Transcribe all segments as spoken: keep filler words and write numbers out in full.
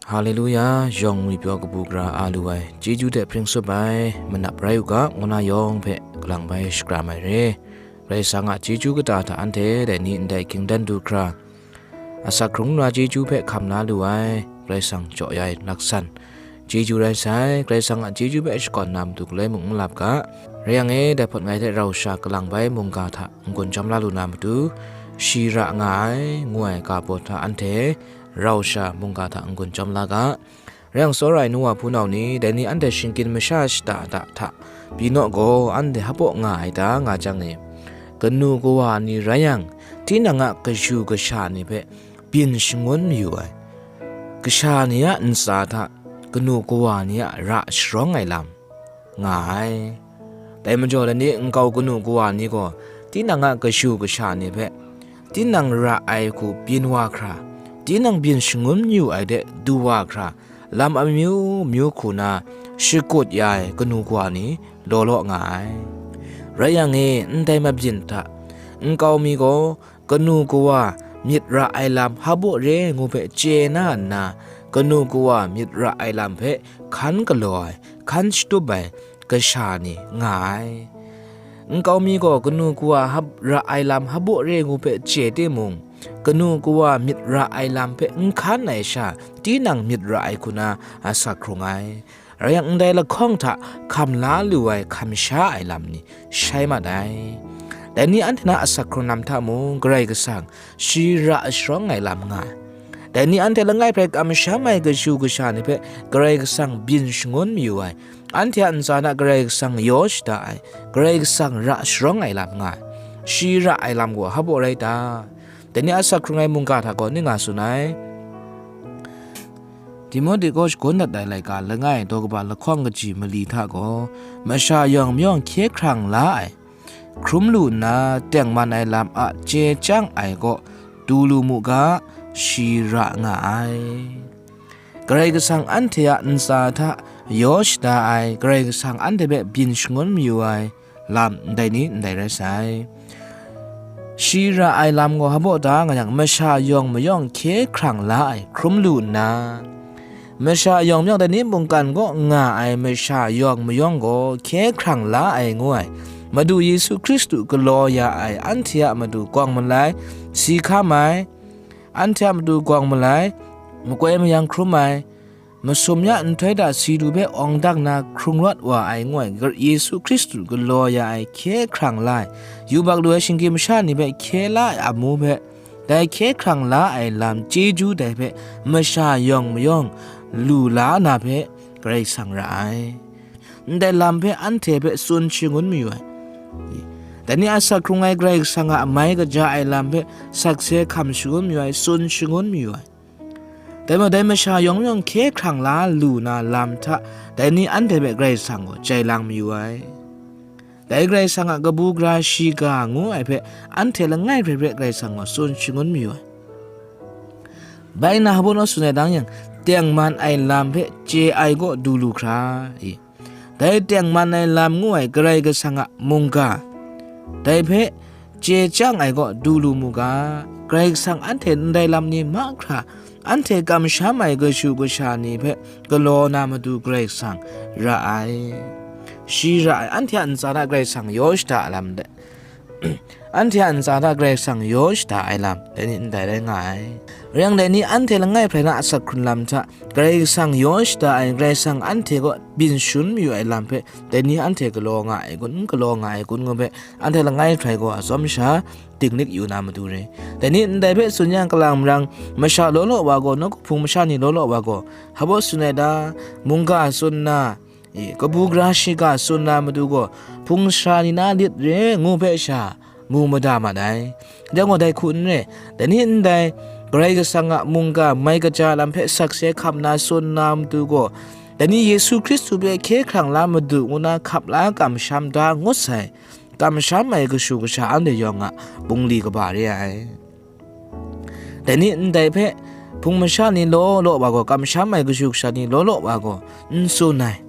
Haleluya, yawng ngwi pyaw kabu gara a lu ai, chyeju hte hpring tsup ai, manap rai u ga, ngu na yawng hpe kalang bai shakram ai re. Karai Kasang a chyeju kata hta anhte dai ni ndai hkying dan du hkra, asak hkrung nra chyeju hpe hkam la lu ai, Karai Kasang jaw ya ai laksan, chyeju rai sai, Karai Kasang a chyeju hpe shakawn na matu galoi mung n lap ga. Rai yang e, dai hpawt ngai hte rau sha kalang bai mungga hta n-gun chyawm la lu na matu, shi ra nga ai, ngu ai ga baw hta anhte rau sha mungga hta n-gun chyawm la ga. Rai yang, tsawra ai nu wa hpunau ni, dai ni anhte shingkin masha shada da hta pyi naw gaw, anhte hpaw nga ai ta nga jang e, kanu kawa ni rai yang, tinang a kashu kasha ni hpe byin shangun mayu ai, kasha ni a ntsa hta kanu kawa ni a ra sharawng ai lam nga ai. Dai majaw, dai ni nkau kanu kawa ni gaw, tinang a kashu kasha ni hpe, tinang ra ai hku byin wa hkra, tinang byin shangun yu ai de du wa hkra, lam amyu myu hku na shakut ya ai kanu kawa ni law law nga ai. Rai yang e, ndai mabyin hta nkau mi gaw, kanu kawa myit ra ai lam hpabaw re ngu hpe chye na nna, kanu kawa myit ra ai lam hpe hkan galaw ai, hkan shatup ai kasha ni nga ai. Nkau mi gaw kanu kawa hap-, ra ai lam hpabaw re ngu hpe chye timung, kanu kawa myit ra ai lam hpe n hkan ai sha, tinang myit ra ai hku na asak hkrung ai. Rai yang, ndai lahkawng hta hkam la lu ai hkam sha ai lam ni shai mat ai. Dai ni anhte na asak hkrung lam hta mung Karai Kasang shi ra sharawng ai lam nga ai. Dai ni anhte langai hpe kamsham ai kashu kasha ni hpe Karai Kasang byin shangun mayu ai. Anhte a ntsa na Karai Kasang yaw shada ai, Karai Kasang ra sharawng ai lam nga ai. Shi ra ai lam gaw hpabaw rai ta? Dai ni asak hkrung ai mungga hta gaw ning nga tsun ai. Timote kaw shagun dat ai laika langai daw kaba lahkawng kaji mali hta gaw, masha yawng mayawng hkye hkrang la ai, hkrum lu nna tengman ai lam a chye chyang ai kaw du lu mu ga, shi ra nga ai. Karai Kasang anhte a ntsa hta yaw shada ai, Karai Kasang anhte hpe byin shangun mayu ai, lam ndai ni ndai rai sai. Shi ra ai lam gaw hpabaw ta nga yang, masha yawng mayawng hkye hkrang la ai hkrum lu nna, masha yawng mayawng dai ni mungkan kaw nga ai masha yawng mayawng gaw hkye hkrang la ai ngu ai, Madu Yesu Hkristu galaw ya ai anhte a matu gawng malai, si hkam ai, anhte a matu gawng malai, makoi mayang hkrum ai, masum ya nhtoi hta si du hpe awng dang na hkrung rawt wa ai ngu ai, Yesu Hkristu galaw ya ai hkye hkrang la ai, yubak lu ai shinggyim masha ni hpe hkye la ai amu hpe, dai hkye hkrang la ai lam chyeju dai hpe masha yawng mayawng lu la na hpe Karai Kasang ra ai. Ndai lam hpe anhte hpe tsun shangun mayu ai. Dai ni asak hkrung ai Karai Kasang a amai kaja ai lam hpe sakse hkam shangun mayu ai, tsun shangun mayu ai. Dai majaw, dai masha yawng yawng hkye hkrang la lu na lam hta, dai ni anhte hpe Karai Kasang gaw jai lang mayu ai. Dai Karai Kasang a kabu gara shiga ngu ai hpe, anhte langai hpe hpe Karai Kasang gaw tsun shangun mayu ai. Bai na hpaw naw tsun ai dang yang, tengman ai lam hpe chye ai kaw du lu hkra i, dai tengman ai lam ngu ai Karai Kasang a mungga, dai hpe chye chyang ai kaw du lu mu ga. Karai Kasang anhte ndai lam ni mahkra, anhte kamsham ai kashu kasha ni hpe galaw na matu Karai Kasang ra ai. Shi ra ai, anhte a ntsa hta Karai Kasang yaw shada ai lam de, anhte a ntsa hta Karai Kasang yaw shada ai lam, dai ni ndai rai nga ai. Rai yang, dai ni anhte langai hprai na asak hkrun lam hta, Karai Kasang yaw shada ai, Karai Kasang anhte kaw byin shangun mayu ai lam hpe, dai ni anhte galaw nga ai kun, n galaw nga ai kun ngu hpe, anhte langai hprai gaw atsawm sha dinglik yu na matu re. Dai ni ndai hpe tsun yang, kalang marang masha law law wa gaw, nawku hpung masha ni law law wa gaw, hpaw tsun ai ta? Mungga tsun na, i, kabu gara shiga tsun na matu gaw, hpung sara ni na lit re ngu hpe sha mu mada mat ai. Dai gaw dai hku n re, dai ni ndai Karai Kasang a mungga mai kaja lam hpe sakse hkam na tsun na matu gaw, dai ni Yesu Hkristu hpe hkye hkrang la madu ngu na hkap la kamsham da ngut sai, kamsham ai kashu kasha anhte yawng a bungli kaba re ai. Dai ni ndai hpe hpung masha ni law law wa gaw, kamsham ai kashu kasha ni law law wa gaw, n tsun ai.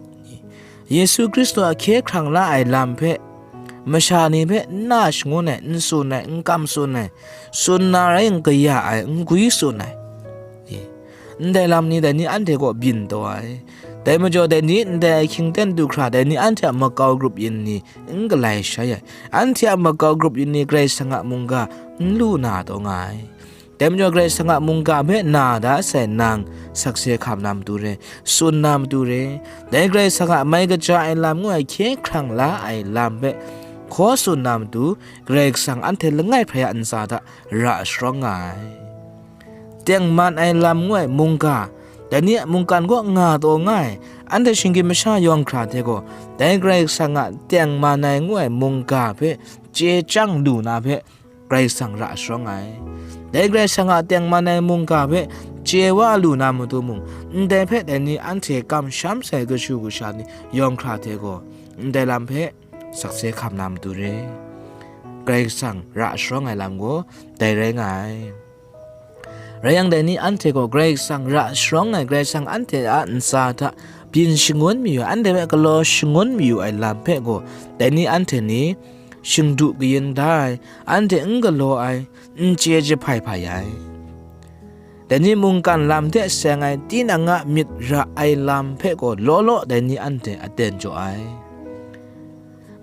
Yesu Hkristu a hkye hkrang la ai lam hpe masha ni hpe n na shangun ai, n tsun ai, n kam tsun ai, tsun na rai n kaya ai, n gwi tsun ai. ndai lam ni dai ni anhte kaw byin taw ai. Dai majaw, dai ni ndai ahkying ten du hkra, dai ni anhte a makau grup yin ni n galai shai ai. Anhte a makau grup yin ni Karai Kasang a mungga n lu na taw nga ai. Dai majaw, Karai Kasang a mungga hpe na da sai nang, sakse hkam na matu re, tsun na matu re. Dai Karai Kasang a mai kaja ai lam ngu ai hkye hkrang la ai lam hpe hkaw tsun na matu, Karai Kasang anhte langai hprai a ntsa hta ra sharawng nga ai. Tengman ai lam ngu ai mungga, dai ni a mungkan kaw nga taw nga ai, anhte shinggyim masha yawng hkra hte gaw, dai Karai Kasang a tengman ai ngu ai mungga hpe chye chyang lu na hpe Karai Kasang ra sharawng ai. Dai Karai Kasang a tengman ai mungga hpe chye wa lu na matu mung, ndai hpe dai ni anhte kamsham sai kashu kasha ni yawng hkra hte gaw, ndai lam hpe sakse hkam na matu re. Karai Kasang ra sharawng ai lam gaw dai rai nga ai. Rai yang, dai ni anhte gaw Karai Kasang ra sharawng ai, Karai Kasang anhte a ntsa hta byin shangun mayu ai, anhte hpe galaw shangun mayu ai lam hpe gaw, dai ni anhte ni shingdu kayin da ai, anhte n galaw ai, n chye jahpai hpai ai. Dai ni mungkan lam hte seng ai tinang a myit ra ai lam hpe gaw law law dai ni anhte aten jaw ai.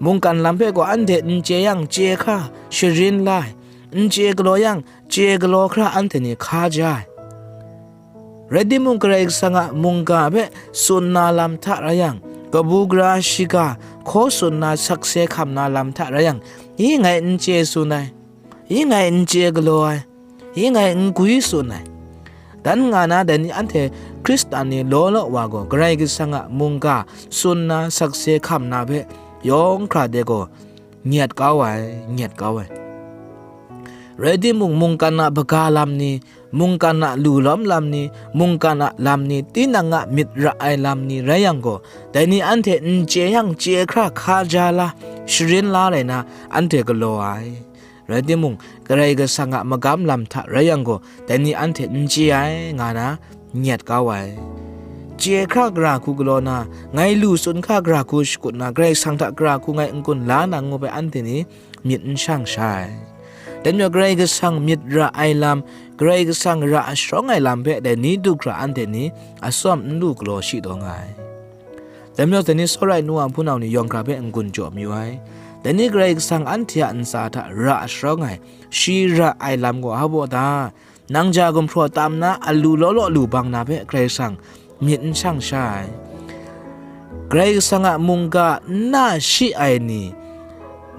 Mungkan lam hpe gaw anhte n chye yang, chye hkra sharin la ai, n chye galaw yang, chye galaw hkra anhte ni hka ja ai. Rai timung, Karai Kasang a mungga hpe tsun na lam hta rai yang, kabu gara shiga hkaw tsun na sakse hkam na lam hta rai yang, i ngai n chye tsun ai, i ngai n chye galaw ai, i ngai n gwi tsun ai. Dan nga na dai ni anhte Hkristan ni law law wa gaw, Karai Kasang a mungga tsun na sakse hkam na hpe yawng hkra de gaw, nyet kau ai, nyet kau ai. Rai timung, mungkan a hpaga lam ni, mungkan a lu lawm lam ni, mungkan a lam ni, tinang a myit ra ai lam ni rai yang gaw, dai ni anhte n chye yang, chye hkra hka ja la, sharin la rai na, anhte galaw ai. Rai timung, Karai Kasang a magam lam hta rai yang gaw, dai ni anhte n chye ai, nga na, nyet kau ai. Chye hkra gara hku galaw na, ngai lu tsun hkra gara hku shakut na, Karai Kasang hta gara hku ngai n-gun la na ngu hpe anhte ni myit n shang sha ai. Dai majaw, Karai Kasang myit ra ai lam, Karai Kasang ra sharawng ai lam hpe dai ni du hkra anhte ni atsawm n lu galaw shi taw nga ai. Dai majaw, dai ni tsawra ai nu wa hpunau ni yawng hkra hpe n-gun jaw mayu ai. Dai ni Karai Kasang anhte a ntsa hta ra sharawng ai, shi ra ai lam gaw hpa baw ta? Nang ja gumhpraw tam na alu law law lu bang na hpe Karai Kasang myit n shang sha ai. Karai Kasang a mungga n na shi ai ni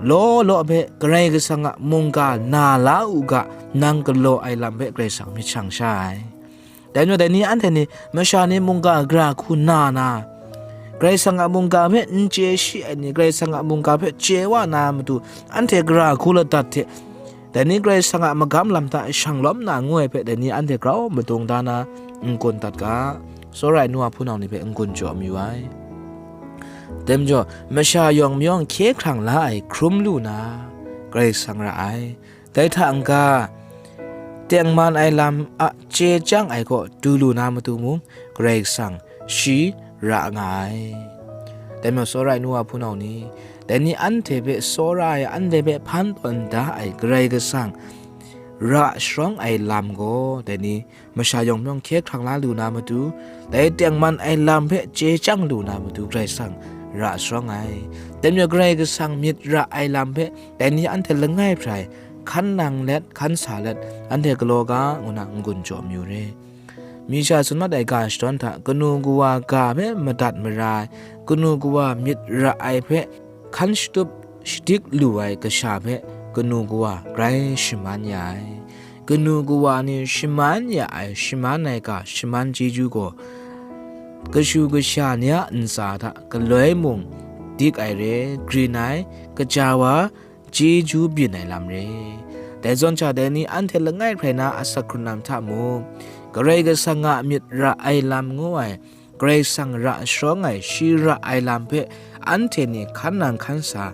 law law hpe Karai Kasang a mungga na la u ga, nang galaw ai lam hpe Karai Kasang myit shang sha ai. Dai majaw, dai ni anhte ni masha ni mungga gara hku na na, Karai Kasang a mungga hpe n chye shi ai ni, Karai Kasang a mungga hpe chye wa na matu, anhte gara hku ladat hte, dai ni Karai Kasang a magam lam hta shang lawm na ngu ai hpe, dai ni anhte grau madung da na n-gun dat ga, tsawra ai nu wa hpunau ni hpe n-gun jaw mayu ai. Dai majaw, masha yawng mayawng hkye hkrang la ai hkrum lu na, Karai Kasang ra ai. Dai hta n-ga, tengman ai lam a chye chyang ai kaw du lu na matu mung, Karai Kasang shi ra nga ai. Dai majaw, tsawra ai nu wa hpunau ni, dai ni anhte hpe tsawra ai, anhte hpe hpan tawn da ai Karai Kasang ra sharawng ai lam gaw, dai ni masha yawng mayawng hkye hkrang la lu na matu, dai tengman ai lam hpe chye chyang lu na matu, Karai Kasang ra sharawng ai. Dai majaw, Karai Kasang myit ra ai lam hpe dai ni anhte langai hprai hkan nang let, hkan sa let, anhte galaw ga, ngu na n-gun jaw mayu re. Mi sha tsun mat ai ga shadawn hta, kanu kawa ga hpe madat mara ai, kanu kawa myit ra ai hpe hkan shatup shadik lu ai kasha hpe kanu kawa grai shaman ya ai. Kanu kawa ni shaman ya ai, shaman ai ga, shaman chyeju gaw, kashu kasha ni a ntsa hta galoi mung dik ai re, grin ai, kaja wa, chyeju byin ai lam re. Dai zawn sha, dai ni anhte langai hprai na asak hkrun lam hta mung, Karai Kasang a myit ra ai lam ngu ai, Karai Kasang ra sharawng ai, shi ra ai lam hpe anhte ni hkan nang hkan sa,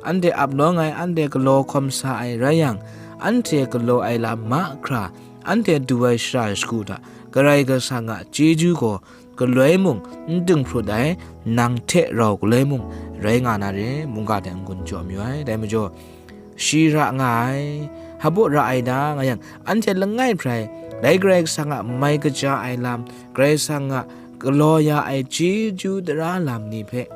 anhte ap lawng ai, anhte galaw hkawm sa ai rai yang, anhte galaw ai lam mahkra, anhte du ai shara shagu hta Karai Kasang a chyeju gaw galoi mung n dinghprut ai, nang hte rau galoi mung rai nga na re, mungga hte n-gun jaw mayu ai. Dai majaw, shi ra nga ai, hpa baw ra ai ta, nga yang, anhte langai hprai Dai Karai Kasang a mai kaja ai lam, Karai Kasang a galaw ya ai chyeju tara lam ni hpe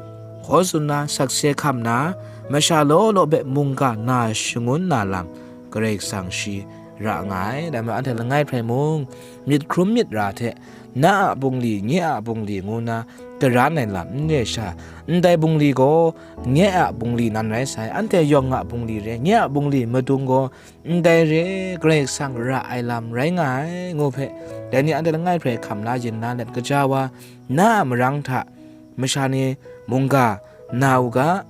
hkaw tsun na, sakse hkam na, masha law law hpe mungga na shangun na lam, Karai Kasang shi ra nga ai. Dai majaw anhte langai hprai mung, myit hkrum myit ra hte, na a bungli, nye a bungli ngu na karan ai lam n re sha, ndai bungli gaw nye a bungli nan rai sai, anhte yawng a bungli re, nye a bungli madung gaw ndai re, Karai Kasang ra ai lam rai nga ai, ngu hpe, dai ni anhte langai hprai hkam la yin la let, kaja wa, na a marang hta masha ni mungga na u ga,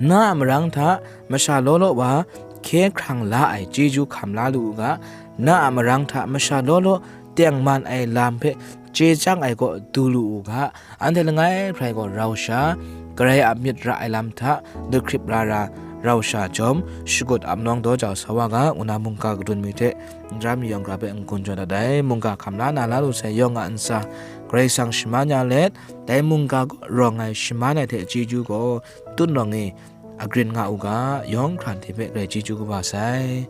na a marang hta masha law law wa hkye hkrang la ai chyeju hkam la lu u ga, na a marang hta masha law law tengman ai lam hpe chye chyang ai kaw du lu u ga, anhte langai hprai gaw rau sha, Karai a myit ra ai lam hta, dahkrip ra ra rau sha jawm, shakut ap nawng daw jau sa wa ga, ngu na mungga kadun mi hte, n ra mi yawng hkra hpe n-gun jaw dat ai, mungga hkam la na la lu sai yawng a ntsa, Karai Kasang shaman ya let, dai mungga kaw rawng ai shaman ai hte chyeju gaw, tut nawng e agrin nga u ga, yawng hkran hte hpe grai chyeju kaba sai.